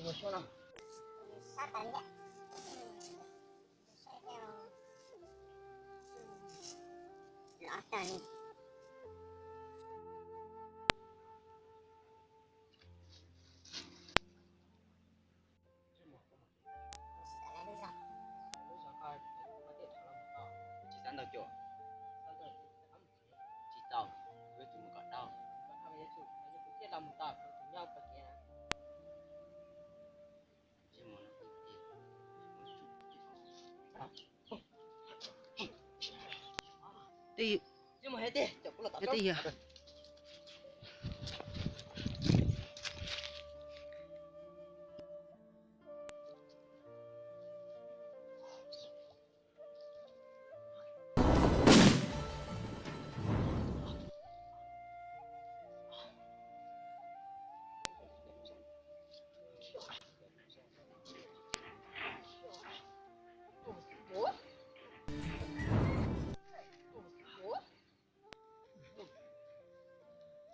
Mus xyuas no, sab tas li thiab. Sab thiab. Los tag li. Tsis xav ntau cuam. Tsis tau, kuv yuav tsum mus kom tau. Tej, tej yawg.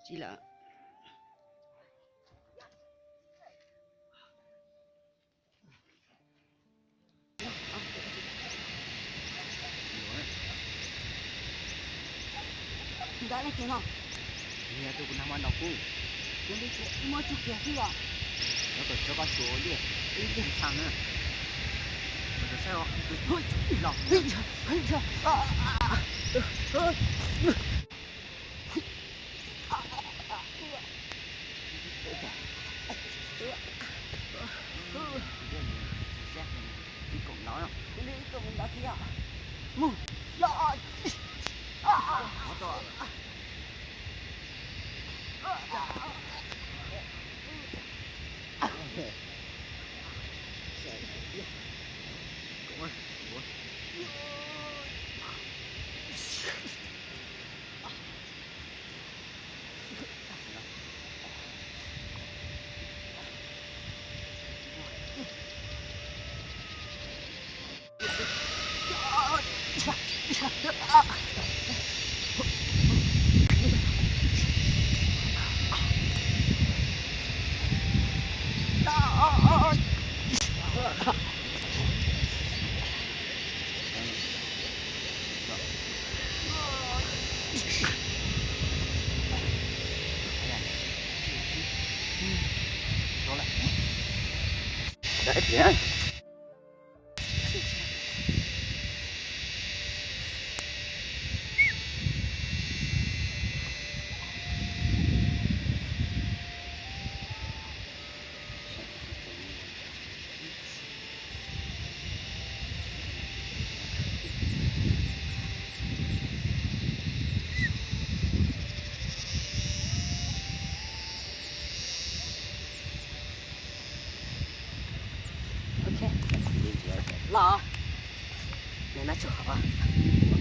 Tsis lawm. Ntawd leej twg no? Niag tus kuv nag hmo ntaus kuv. Kuv li kuv muab tsuj kiag xwb os. Nyob tom tsob koj xyuas ua liaj ib teg tshaj na. Saib os, los. Ib koom ntawd, ib koom ntawd thiab. Mus, los. Los, nws nab tsuag hov.